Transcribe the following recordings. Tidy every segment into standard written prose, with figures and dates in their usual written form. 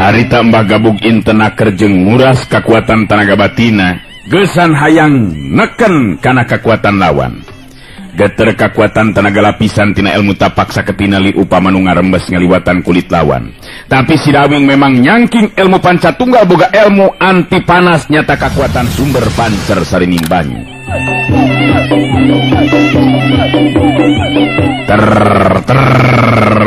Harita Mbah Gabug Inten aker jeung nguras kakuatan tanaga batina, gesan hayang neken kana kakuatan lawan. Geter kakuatan tenaga lapisan tina ilmu tapak saketina li upama nu ngarembes ngaliwatan kulit lawan. Tapi si Rawing memang nyangking ilmu panca tunggal boga ilmu anti panas nyata kakuatan sumber pancer sarining banyu. Ter ter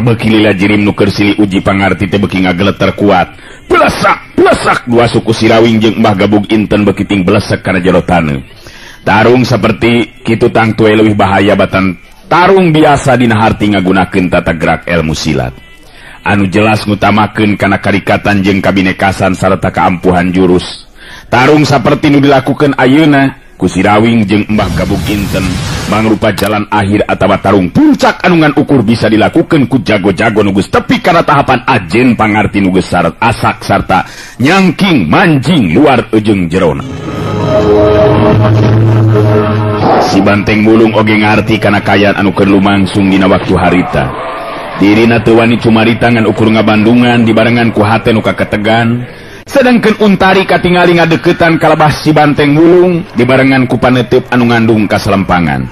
beuki lila jirim nu keur silih uji pangarti teh beuki ngageleter kuat. Blesak blesak dua suku si Rawing jeung Mbah Gabug Inten beuki ting blesek kana jero taneuh. Tarung seperti kitu tangtu leuwih bahaya batan tarung biasa dina harti ngagunakeun tata gerak ilmu silat. Anu jelas ngutamakeun kana karikatan jeung kabinekasan sarta kaampuhan jurus. Tarung saperti nu dilakukeun ayeuna ku si Rawing jeung Mbah Gabug Inten mangrupa jalan akhir atawa tarung puncak anu ngan ukur bisa dilakukeun ku jago-jago nu geus tepi kana tahapan ajen pangarti nu geus syarat asak sarta nyangking manjing luar ejeung jerona. Si Banteng Bulung oge ngarti kana kaayaan anu keur lumangsung dina waktu harita. Dirina teu wani cumarita ngan ukur ngabandungan dibarengan ku hate nu kaketegan. Sedangkeun Untari katingali ngadeukeutan kalebah si Banteng Bulung dibarengan ku paneuteub anu ngandung kaselempangan.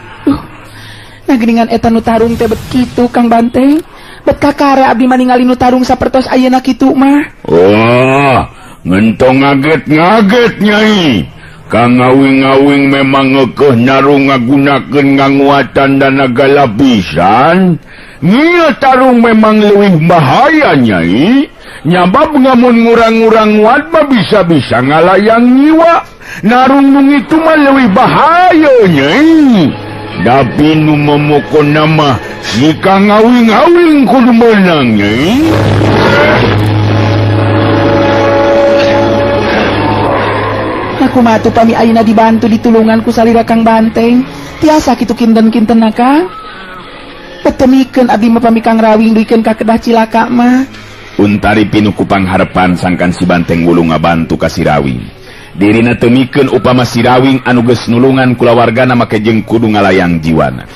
Nah geuningan eta nu tarung teh bet kitu Kang Banteng. Bet kakara abdi mah ningali nu tarung sapertos ayeuna kitu mah. Oh, ngentong ngaget-ngaget nyai. Kang ngawing-ngawing memang ngekeh narung ngagunakeun nganguatan danaga lapisan. Nya tarung memang leuwih bahaya nyai. Nyabab ngamun ngurang-ngurang nguat mah bisa-bisa ngalayang nyiwa. Narung nu ngitu mah leuwih bahaya nyai. Tapi nu momokona mah si Kang ngawing-ngawing kudu meunang nyai. Aku mah atuh pami ayeuna dibantu ditulungan ku salira Kang Banteng. Tiasa kitu kinten-kintenna Kang. Petemikeun abdi mah pami Kang Rawing duikeun ka kedah cilaka mah. Untari pinuh ku pangharepan sangkan si Banteng Wulung ngabantu ka si Rawing. Dirina temikeun upama si Rawing anu geus nulungan kulawargana make jeung kudu ngalayang jiwana.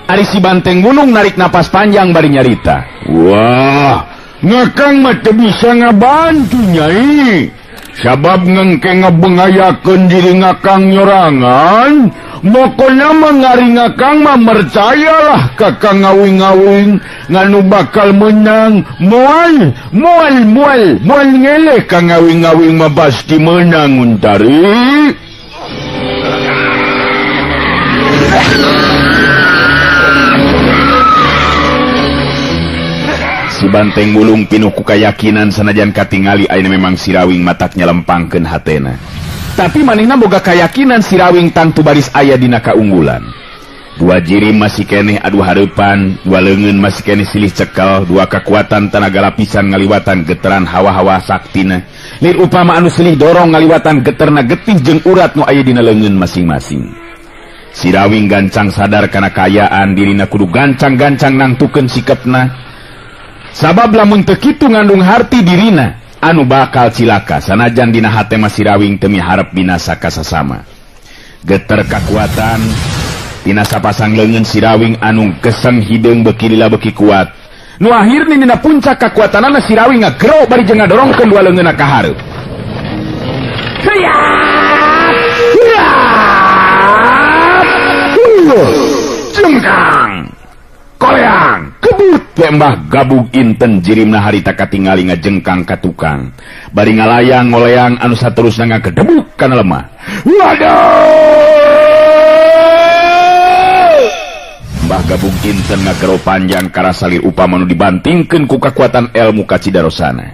Ari si Banteng Wulung narik napas panjang bari nyarita. Wah, ngakang mah teu bisa ngabantu nyai. Sabab ngengke ngebengayakeun diri ngakang nyorangan, mokona mah ngari ngakang mah percayalah ka Kang ngawing-ngawing nganu bakal menang. Moal moal moal moal ngeleh Kang ngawing-ngawing mah pasti menang Untari. Si Banteng Wulung pinuh ku kayakinan sanajan katingali ayeuna memang si Rawing matak nyelempangkeun hatena. Tapi manehna boga kayakinan si Rawing tangtu baris aya dina kaunggulan. Dua jirim masih keneh adu hareupan, dua leungeun masih keneh silih cekel, dua kakuatan tanaga lapisan ngaliwatan geteran hawa-hawa saktina. Lir upama anu silih dorong ngaliwatan geterna getih jeung urat nu aya dina leungeun masing-masing. Si Rawing gancang sadar kana kaayaan dirina kudu gancang-gancang nangtukeun sikepna. Sabab lamun teu kitu ngandung harti dirina anu bakal cilaka sanajan dina hate mah si Rawing teu miharep binasa ka sasama. Geter kakuatan tina sapasang leungeun si Rawing anu geseng hideung beuki lila beuki kuat. Nu akhirna dina puncak kakuatanana si Rawing ngagero bari jeung ngadorongkeun dua leungeunna ka hareup. Hiap! Hiap! Jengkang! Koleang! Kebut! Mbah Gabug Inten jirimna harita katingali ngajengkang ka tukang. Bari ngalayang ngoleang anu saterusna ngagedebuk kana lemah. Waduh! Mbah Gabug Inten ngagero panjang karasalir upama nu dibantingkeun ku kakuatan elmu kacidarosana.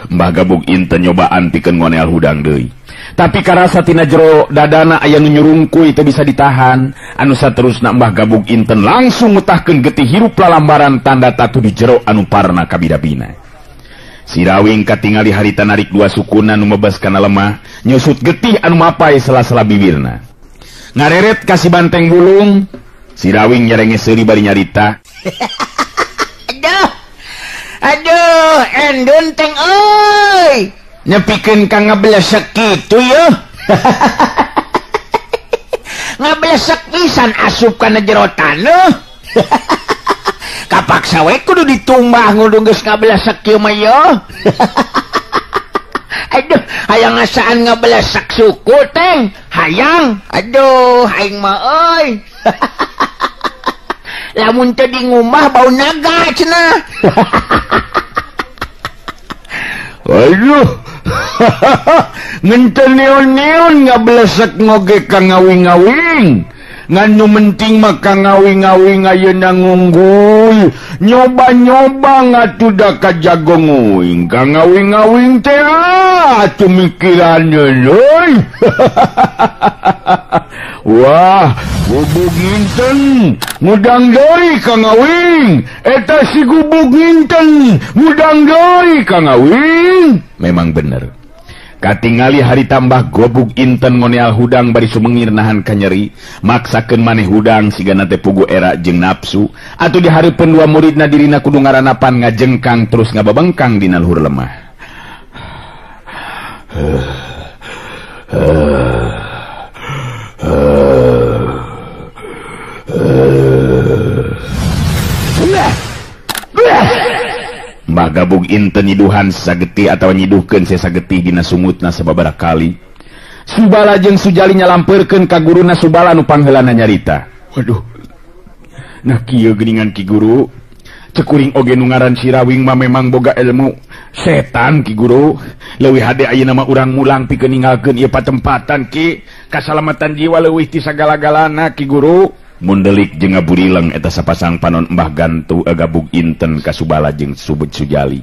Mbah Gabug Inten nyobaan pikeun ngonel hudang deui. Tapi karasa tina jero dadana aya nu nyurungkuy teu bisa ditahan. Anu saterusna Mbah Gabug Inten langsung mutahkeun getih hirup lalambaran tanda tatu di jero anu parna kabidabina. Si Rawing katingali harita narik dua sukuna nu mebas kana lemah, nyusut getih anu mapai sela-sela bibirna. Ngareret ka si Banteng Wulung, si Rawing nyerenge seuri bari nyarita. kandeun teng euy. Nepikeun ka ngablesek kitu yeuh. Ngablesek pisan asup kana jero taneuh. Kapaksa we kudu ditumbah ngudung geus ngablesek kieu mah yeuh. Aduh, hayang ngasaan ngabelesak suku teng, hayang. Aduh, aing mah euy. Lamun teu di ngumah bau naga cenah. Aduh. Ngenten neon-neon ngabelesek ngoge ka ngawing-ngawing. Ngan nu penting mah ka ngawing-ngawing ayeuna ngunggul. Nyoba-nyoba ngatuda ka jago nguing. Ka ngawing-ngawing teh atuh mikiranna euy. Wah, gubug nginten ngudang deui ka ngawing. Eta si gubug nginten ngudang deui ka ngawing. Memang bener. Katingali hari tambah gobug inten ngoneal hudang bari sumengir nahan kanyeri, maksakeun maneh hudang sigana teh pugu era jeung nafsu, atuh di hareupeun dua muridna dirina kudu ngaranapan ngajengkang terus ngababengkang dina luhur lemah. Mbah Gabug inten nyiduhan sagetih atawa nyiduhkeun sagetih dina sungutna sababaraha kali. Subala jeung Sujali nyalampeurkeun ka guruna Subala nu pangheulana nyarita. Waduh. Nah kieu geuningan ki guru. Cekuring oge nu ngaran si Rawing mah memang boga ilmu setan ki guru. Leuwih hade ayeuna mah urang mulang pikeun ninggalkeun ieu patempatan ki. Kasalamatan jiwa leuwih ti sagala-galana ki guru. Mundelik jeung ngaburileng eta sapasang panon Mbah Gantu Gabug inten ka Subala jeung Subud Sujali.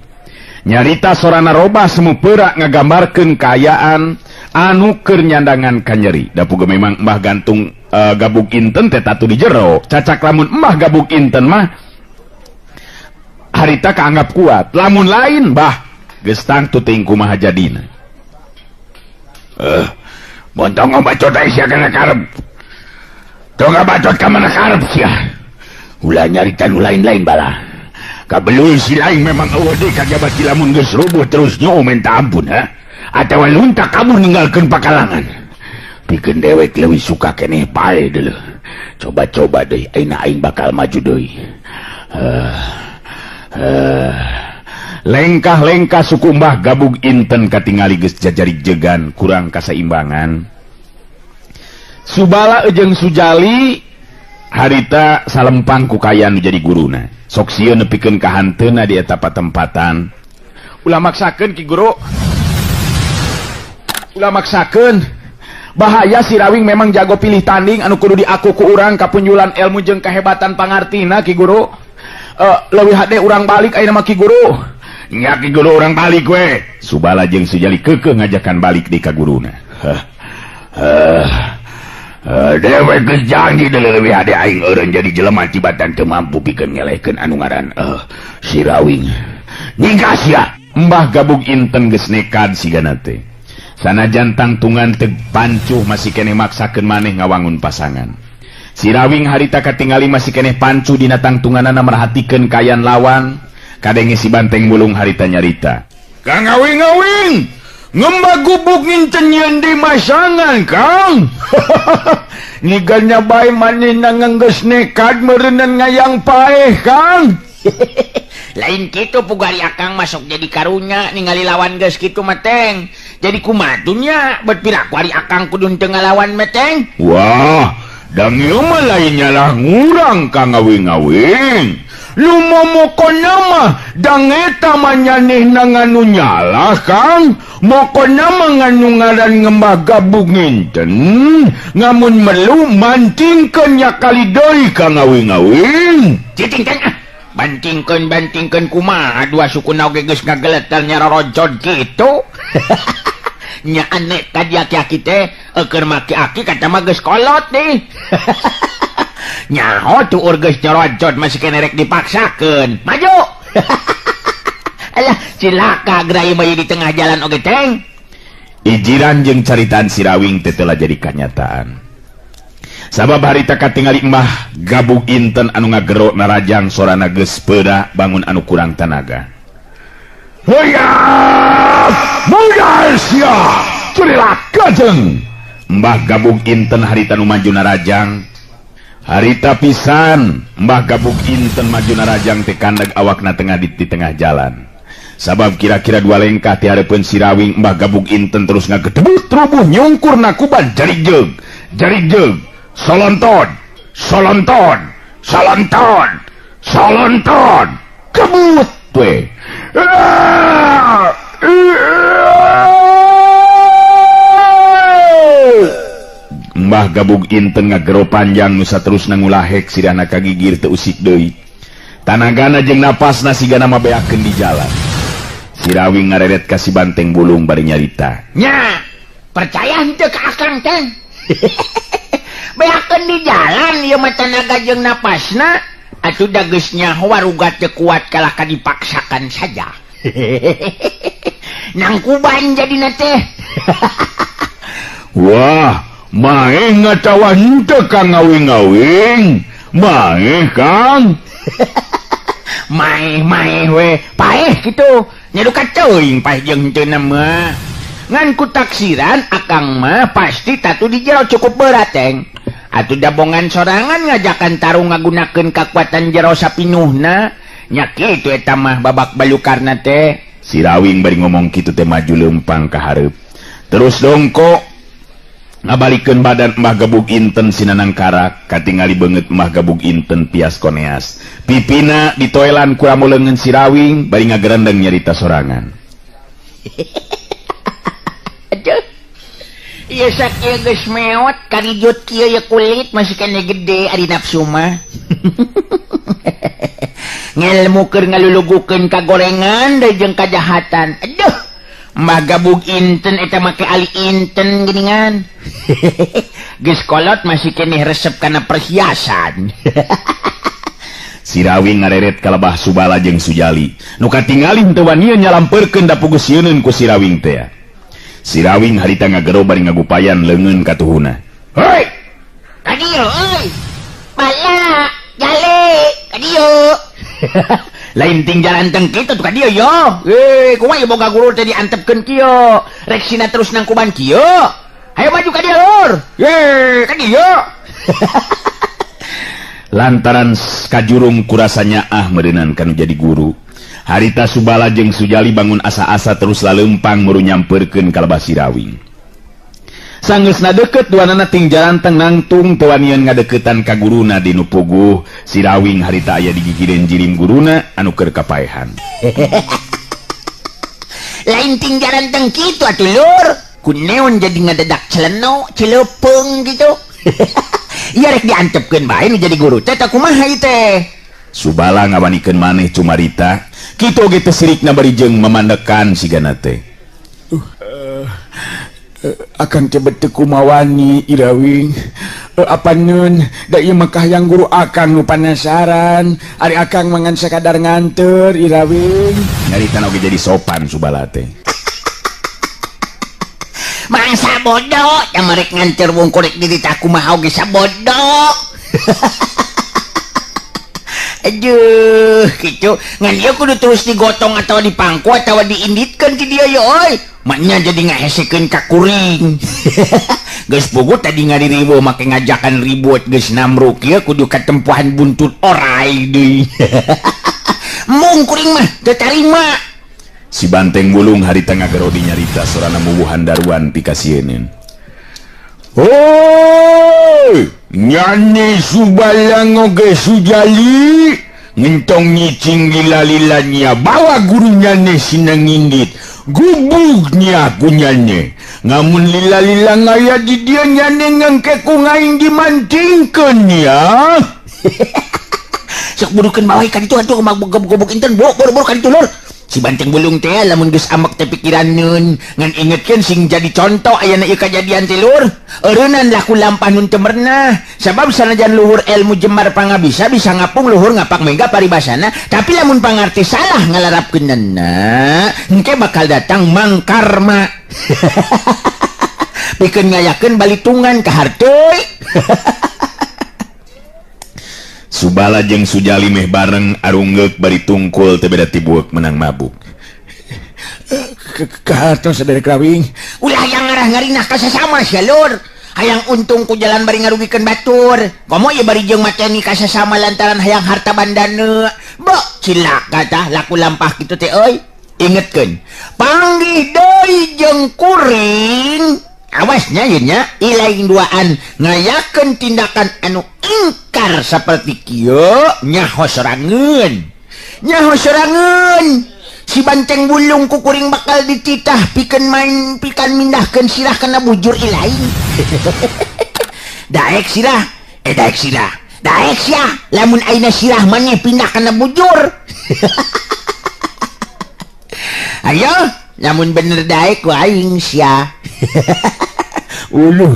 Nyarita sorana robah semu perak ngagambarkeun kaayaan anu keur nyandangan kanyeri. Da puga memang Mbah Gantung Gabug inten teh tatu di jero. Cacak lamun Mbah Gabug inten mah harita kaanggap kuat. Lamun lain bah geus tangtu teuing kumaha jadina. Bontong bacot ai sia kana karep. Tong bacot ka mana karep sia. Ulah nyarita nu lain-lain bala. Kabelul si lain memang eueuh deui kajaba si lamun geus rubuh terus nyo minta ampun ha. Atawa lunta kabur ninggalkeun pakalangan. Pikeun dewek leuwih suka keneh pae deuleuh. Coba-coba deui ayeuna aing bakal maju deui. Lengkah-lengkah suku Mbah Gabug inten katingali geus jajari jegan kurang kasaimbangan. Subala jeung Sujali harita salempang ku kayan nu jadi guruna. Sok sieun nepikeun ka hanteuna di eta patempatan. Ulah maksakeun ki guru. Ulah maksakeun. Bahaya si Rawing memang jago pilih tanding anu kudu diaku ku urang kapunjulan ilmu jeung kehebatan pangartina ki guru. Leuwih hade urang balik ayeuna mah ki guru. Nya ki guru urang balik we. Subala jeung Sujali keukeuh ngajakan balik di ka guruna. Dewek geus janji leuwih hade aing eureun jadi jelema tibatan teu mampu pikeun ngelehkeun anu ngaran si Rawing. Nyingkas sia. Mbah Gabug inten geus nekad sigana teh. Sanajan tangtungan teu pancuh masih keneh maksakeun maneh ngawangun pasangan. Si Rawing harita katingali masih keneh pancuh dina tangtunganana merhatikeun kayan lawan. Kadenge si Banteng Bulung harita nyarita. Kang ngawing-ngawing ngembah gubuk nginten nyeun di masangan Kang. Niganya bae manehna geus nekad meureunnan ngayang paeh Kang. Lain kitu pugari akang masuk jadi karunya ningali lawan geus kitu mah teng. Jadi kumaha nya bet piraku ari akang kudu teu ngalawan mah teng. Wah, dang ieu mah lain nyalah ngurang ka ngawing-ngawing. Lu momokona mah dang eta mah nyanehna nganu nyalah Kang. Mokona mah nganu ngaran ngembah Gabug nginten ngamun melu mantingkeun nya kali deui ka ngawing-ngawing. Cicing teng ah. Bantingkeun kumaha dua suku oge geus ngageleter nyarorojod kitu. Nya aneh tadi aki-aki teh keur make aki kata mah geus kolot nih. Nyaho tuur geus nyorojod masih kene rek dipaksakeun. Maju. Alah cilaka gerai bayi di tengah jalan oge teng. Ijiran jeung caritaan si Rawing teh telah jadi kanyataan. Sabab harita katingali Mbah Gabug inten anu ngagero narajang sorana geus peura bangun anu kurang tanaga. Hoya! Budal sia! Curilah kajeng. Mbah Gabug Inten harita nu maju narajang. Harita pisan Mbah Gabug Inten maju narajang teh kandag awakna tengah di tengah jalan. Sabab kira-kira dua lengkah ti hareupeun Sirawing Mbah Gabug Inten terus ngagedebut rubuh nyungkur nakuban jari jeug. Jari jeug. Solonton, solonton, solonton, solonton. Kebut we. Mbah Gabug Inten ngagero panjang nu saterusna ngulahek sirahna kagigir teu usik deui. Tanagana jeung napasna sigana mabeakeun di jalan. Sirawing ngareret ka si Banteng Bulung bari nyarita. Nya, percaya henteu ka akang teh? Beakeun di jalan ieu mah tanaga jeung napasna, atuh da geus nyaho warugat teu kuat kalah ka dipaksakan saja. Nangkuban jadina teh. Wah, maeh ngatawa henteu ka ngawing-ngawing. Maeh Kang. Maeh-maeh we, paeh kitu. Nya duka teuing paeh jeung henteu mah. Ngan ku taksiran akang mah pasti tatu di jero cukup berat teng. Atuh dabongan sorangan ngajakan tarung ngagunakeun kakuatan jero sapinuhna. Nya kitu eta mah babak balukarna teh. Sirawing bari ngomong kitu teh maju leumpang ka hareup. Terus dongko ngabalikeun badan Mbah Gabug Inten sinanang karak katingali beungeut Mbah Gabug Inten pias koneas. Pipina ditoelan ku ramu leungeun Sirawing bari ngagerendeng nyarita sorangan. Aduh. Ieu sakieu geus meot karijut kieu ye kulit masih keneh gede ari nafsu mah. Ngelmu keur ngalulugukeun kagorengan deui jeung kajahatan. Aduh. Mbah Gabug Inten eta make ali inten geuningan. Geus kolot masih keneh resep kana perhiasan. Sirawing ngareret ka lebah Subala jeung Sujali. Nu katingali henteu wanian nyalampeurkeun da puguh sieuneun ku Sirawing teh. Sirawing harita ngagero bari ngagupayan leungeun ka tuhuna. Hei! Ka dieu euy. Bala, jale, ka dieu. Lain ting jalan teng kitu ka dieu yo. Kumaha ieu boga guru teh diantepkeun kieu. Rek sina terus nangkuban kieu. Hayo maju ka dieu lur. Ye, ka dieu. Lantaran kajurung kurasanya ah meureunan kanu jadi guru. Harita Subala jeung Sujali bangun asa-asa terus laleumpang muru nyampeurkeun ka lebah Sirawing. Sanggeusna deukeut duanana ting jalan teng nangtung teu wanian ngadeukeutan ka guruna di nu puguh. Sirawing harita aya digigireun jirim guruna anu keur kapaehan. Lain ting jalan teng kitu atuh lur. Kuneon jadi ngadedak celeno, cilepeung gitu. Ieu rek diantepkeun bae nu jadi guru teh tah kumaha ieu teh? Subala ngawanikeun maneh cumarita. Kitu oge teh sirikna bari jeung mamandekan sigana teh. Akang teh beteu kumawani Irawing. Apaneun da ieu mah kahayang guru akang nu panasaran. Ari akang mangan sakadar nganteur Irawing. Nyaritana oge jadi sopan Subala teh. Mangsa bodoh, yang merek nganteur wungkur rek diri tah kumaha oge sabodoh. Aduh, gitu. Ngan ieu kudu terus digotong atau dipangku atau diinditkeun ti dieu ye euy. Maknya jadi ngahesekeun ka kuring. Geus puguh tadi ngaririweuh make ngajakan ribut geus namruk ieu kudu katempuhan buntut orai deui. Mung kuring mah teu tarima. Si Banteng Bulung harita ngagerodi nyarita sorana mubuhan daruan pikasieuneun. Hoi, nyane Subala oge Sujali ngentong nyicing lila-lilanya bawa guru nyane sinang indit gubugnya ku nyane ngamun lila-lila ngaya di dia nyane ngangke ku ngaing dimantingkeun ya. Sok burukeun bae ka ditu atuh gobok inten boro-boro ka ditu lur. Si Banteng Bulung teh lamun geus amek teh pikiraneun ngan ingetkeun sing jadi contoh ayana ieu kajadian teh lur. Eureunnan laku lampah nun teu merenah sabab sanajan luhur ilmu jemar pangabisa bisa ngapung luhur ngapak mega paribasana, tapi lamun pangarti salah ngalarapkeunana engke bakal datang mangkarma. Pikeun ngayakeun balitungan ka harteuy. Subala jeung Sujali meh bareng arunggeuk bari tungkul teu beda tibueuk menang mabuk. Kahartos saderek Rawing. Ulah yang ngarah ngarinah ka sasama sia lur. Hayang untung ku jalan bari ngarugikeun batur. Komo ieu bari jeung mateni ka sasama lantaran hayang harta bandana. Bok cilaka tah laku lampah kitu teh euy. Ingetkeun, panggih deui jeung kuring. Awasnya ieu nya ilaing duaan ngayakeun tindakan anu ingkar saperti kieu nyaho sorangeun. Nyaho sorangeun. Si Banteng Bulung ku kuring bakal dititah pikeun main pikan mindahkeun sirah kana bujur ilaing. Daek sirah, daek sirah. Daek sia, lamun ayeuna sirah maneh pindah kana bujur. Ayo, lamun bener daek ku aing sia. Uluh,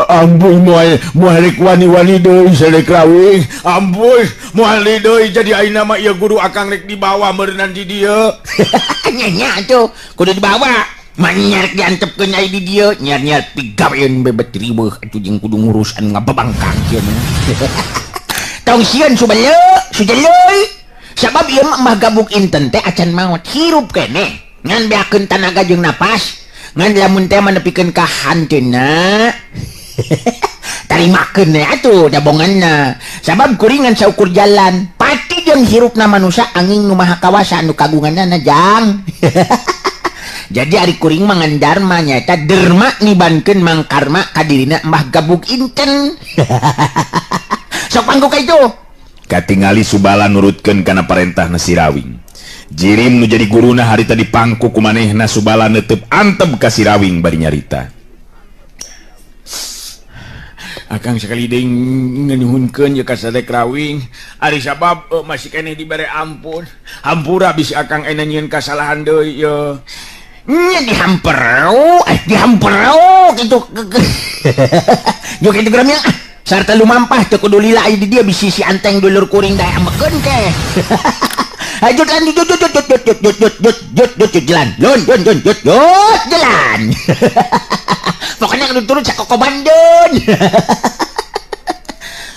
ampun moal moal rek wani-wani deui saderek Rawing. Ampun, moal deui jadi ayeuna mah ieu guru akang rek dibawa meureunnan di dieu. Nya nya atuh, kudu dibawa. Manyar diantepkeun aya di dieu, nyar-nyar pigaweun bebet riweuh atuh jeung kudu ngurus anu ngababangkang kieu mah. Tong sieun subale, sujeleuy. Sabab ieu mah Mbah Gabug Inten teh acan maot hirup keneh. Ngan beakeun tanaga jeung napas. Ngan lamun teh manepikeun ka hanteuna tarimakeun we atuh dabonganna. Sabab kuringan saukur jalan pati jeung hirupna manusa angin nu maha kawasa anu kagunganna jang. Jadi ari kuring mah ngan dharma nyaeta derma nibankeun mangkarma ka dirina Mbah Gabug Inten. Sok pangku ka itu. Katingali Subala nurutkeun kana parentahna si Rawing. Jirim nu jadi guruna harita dipangku ku manehna Subala netep antep ka si Rawing bari nyarita. Akang sekali deui nganuhunkeun ye ka saderek Rawing. Ari sabab masih keneh dibere ampun. Hampura bisi akang ayeuna nyieun kasalahan deui ye. Nya dihamperau, dihamperau kitu. Jeung kitu geura ah. Sarta lumampah teu kudu lila aya di dieu bisi si anteng dulur kuring dae amekeun ke. Hayu jalan jut jut jut jut jut jut jut jut jut jut jut jalan. Lun jut jut jut jut jalan. Pokoknya kudu turun sakokobandun.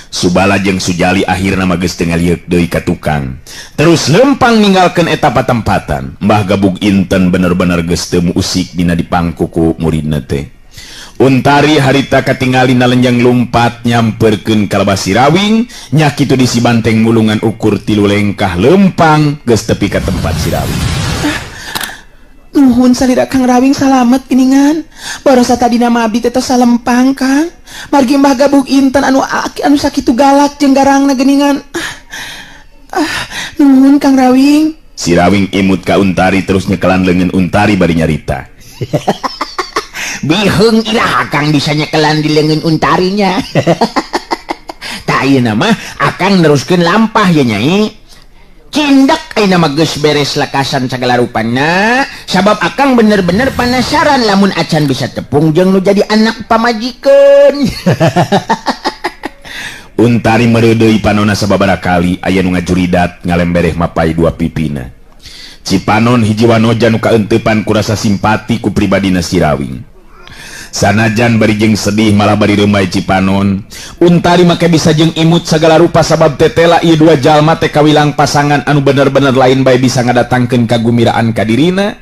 Subala jeung Sujali akhirna mah geus teu ngalieuk deui ka tukang. Terus lempang ninggalkeun eta patempatan. Mbah Gabug Inten bener-bener geus teu muusik dina dipangku ku muridna teh. Untari harita katingali nalenjang lumpat nyamperkeun ka lebah si Rawing, nya kitu di si Banteng Mulungan ukur tilu lengkah lempang geus tepi ka tempat si Rawing. Nuhun salira Kang Rawing salamet geuningan. Barosa tadina mah abdi teh tos salempang Kang. Margi Mbah Gabug Inten anu anu sakitu galak jeung garangna geuningan. Nuhun Kang Rawing. Si Rawing imut ka Untari terus nyekelan leungeun Untari bari nyarita. Biheung ilah akang bisa nyekelan di leungeun Untarinya. Tah ayeuna mah akang neruskeun lampah ye nyai. Cindak ayeuna mah geus beres lekasan sagala rupana, sabab akang bener-bener panasaran lamun acan bisa tepung jeung nu jadi anak pamajikeun. Untari meureudeuy panona sababaraha kali aya nu ngajuridat ngalembereh mapai dua pipina. Cipanon hiji wanoja nu kaeuntepan ku rasa simpati ku pribadina si Rawing. Sanajan bari jeung sedih malah bari reumai Cipanon. Untari make bisa jeung imut sagala rupa sabab tetela ieu dua jalma teh kawilang pasangan anu bener-bener lain bae bisa ngadatangkeun kagumiraan ka dirina.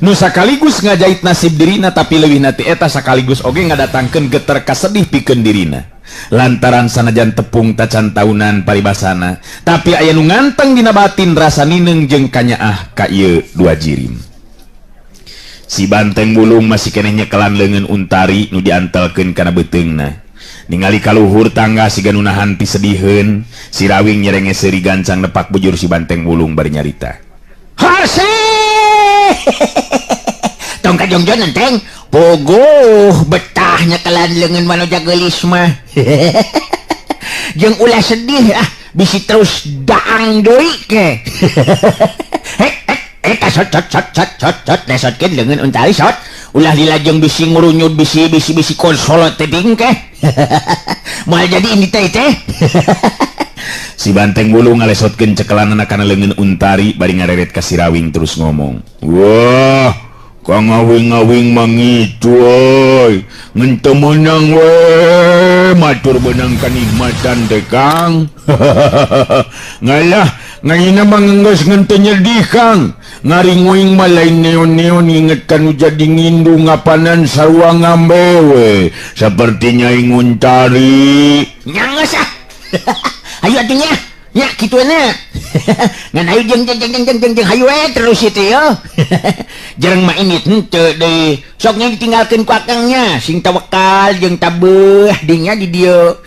Nu sakaligus ngajait nasib dirina tapi leuwih na ti eta sakaligus oge ngadatangkeun geter kasedih pikeun dirina. Lantaran sanajan tepung tacan taunan paribasana, tapi aya nu nganteng dina batin rasa nineung jeung kanyaah ka ieu dua jirim. Si Banteng Bulung masih keneh nyekelan leungeun Untari nu diantelkeun kana beuteungna. Ningali kaluhur tangga siga nu nahan pisediheun, si Rawing nyerenge seuri gancang nepak bujur si Banteng Bulung bari nyarita. Harse! Tong kajongjon enteng, pogoh betah nyekelan leungeun manoja geulis mah. Jeung ulah sedih ah, bisi terus daang deui ke. Hek sot sot sot sot sot sot lesotkeun leungeun Untari sot. Ulah dilajeng bisi ngurunyut bisi bisi bisi konsolot teh ding ke. Moal jadi ini teh teh. Si Banteng Bulung ngalesotkeun cekelanana kana leungeun Untari bari ngareret ka si Rawing terus ngomong. Wah, kang ngawing-ngawing mangitu euy. Ngan teu meunang we Matur benang kanikmatan teh Kang. Ngalah ngayina mah geus ngan teu nyedih Kang. Ngaringuing mah lain neon-neon inget kanu jadi ngindu ngapanan sarua ngambe we. Seperti Nyai Nguntari. Nya geus ah. Hayu atuh nya. Nya kitu na. Ngan hayu jeung jeung jeung jeung jeung hayu we terus ieu teh yo. Jereng mah ini henteu deui. Sok nya ditinggalkeun ku akang nya, sing tawakal jeung tabeuh dinya di dieu.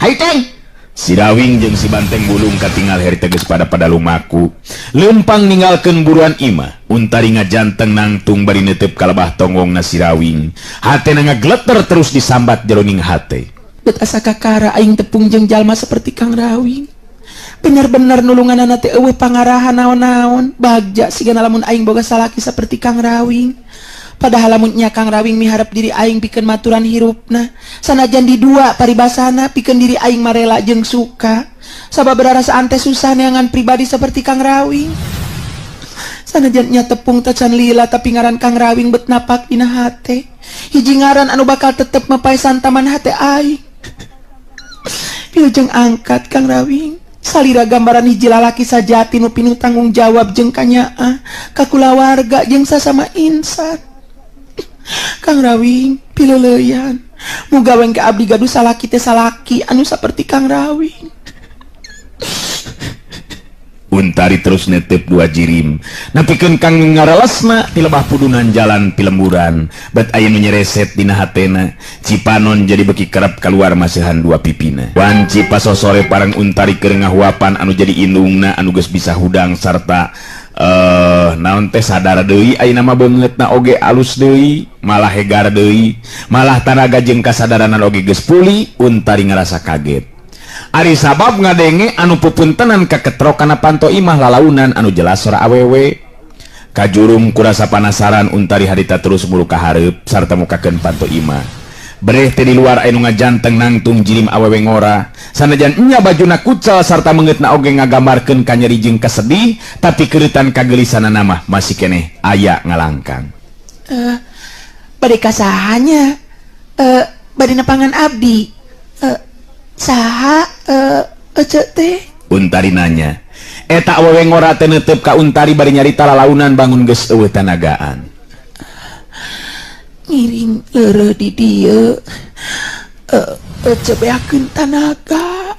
Hayu teh. Sirawing jeung si Banteng Bulung katingal harita geus pada lumaku. Lempang ninggalkeun buruan imah, Untari ngajanteng nangtung bari neuteup ka lebah tonggongna Sirawing. Hatena ngagleter terus disambat jeroning hate. Bet asa kakara aing tepung jeung jalma seperti Kang Rawing. Bener-bener nulunganana teh eueuh pangarahan naon-naon. Bagja sigana lamun aing boga salaki seperti Kang Rawing. Padahal lamun nya Kang Rawing miharep diri aing pikeun maturan hirupna. Sanajan di dua paribasana pikeun diri aing marela jeung suka. Sabab rarasaan teh susah neangan pribadi seperti Kang Rawing. Sanajan nya tepung tacan lila tapi ngaran Kang Rawing bet napak dina hate. Hiji ngaran anu bakal tetep mapaesan taman hate aing. Wilujeng angkat Kang Rawing. Salira gambaran hiji lalaki sajati nu pinuh tanggung jawab jeung kanyaah ka kulawarga jeung sasama insan. Kang Rawing pileuleyan. Muga we ka abdi gaduh salaki teh salaki anu saperti Kang Rawing. Untari terus netep dua jirim. Napikeun kang ngaralesna ti lebah pudunan jalan pilemburan. Bet aya nu nyereset dina hatena. Cipanon jadi beki kerep keluar masihan dua pipina. Wanci pasosore parang Untari keur ngahuapan anu jadi indungna anu geus bisa hudang sarta naon teh sadar deui ayeuna mah beungeutna oge alus deui, malah hegar deui, malah tanaga jeung kasadaran oge geus pulih. Untari ngarasa kaget. Ari sabab ngadenge anu pupuntenan kaketrok kana panto imah lalaunan anu jelas sora awewe. Kajurum kurasa panasaran Untari harita terus mulu ka hareup sarta mukakeun panto imah. Bereh teh di luar anu ngajanteng nangtung jirim awewe ngora. Sanajan nya bajuna kucal sarta meungeutna oge ngagambarkeun kanyeri jeung kasedih, tapi keureutan kagelisanana mah masih keneh aya ngalangkang. Bade kasahanya? Bade nepangan abdi. Saha ece teh? Untari nanya. Eta awewe ngora teh neuteup ka Untari bari nyarita lalaunan bangun geus eueuh tanagaan. Ngiring leureuh di dieu. Ece beakeun tanaga.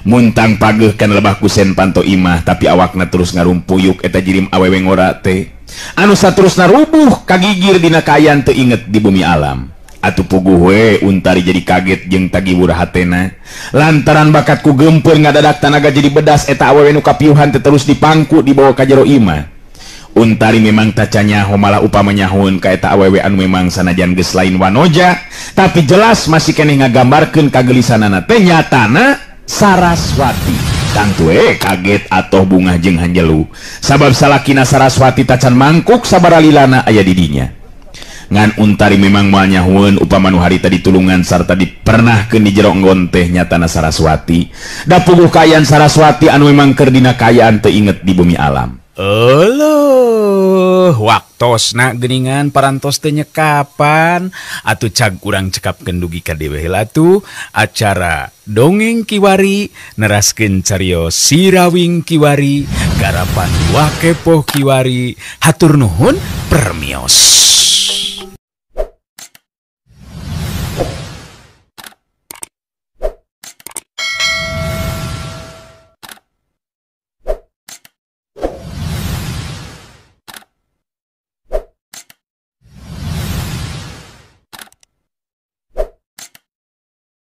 Muntang pageuh kana lebah kusen panto imah tapi awakna terus ngarumpuyuk eta jirim awewe ngora teh. Anu saterusna rubuh kagigir dina kaayaan teu inget di bumi alam. Atuh puguh we Untari jadi kaget jeung tagiwur hatena. Lantaran bakatku gempeur ngadadak tanaga jadi bedas eta awewe nu kapiuhan teh terus dipangku dibawa ka jero imah. Untari memang taca nyaho malah upama nyahoeun ka eta awewe anu memang sanajan geus lain wanoja, tapi jelas masih keneh ngagambarkeun kagelisanana teh nyatana Saraswati. Tangtu we kaget atoh bungah jeung hanjelu. Sabab salakina Saraswati tacan mangkuk sabaralilana aya di dinya. Ngan Untari memang moal nyahueun upama nu harita ditulungan sarta dipernahkeun di jero enggon teh nyatana Saraswati. Da puguh kaayaan Saraswati anu memang keur dina kaayaan teu inget di bumi alam. Euleuh, waktosna geuningan parantos teh nyekapan atuh cag urang cekapkeun dugi ka dewe heula tuh acara dongeng kiwari neraskeun carios Sirawing kiwari garapan Wakepoh kiwari. Hatur nuhun permios.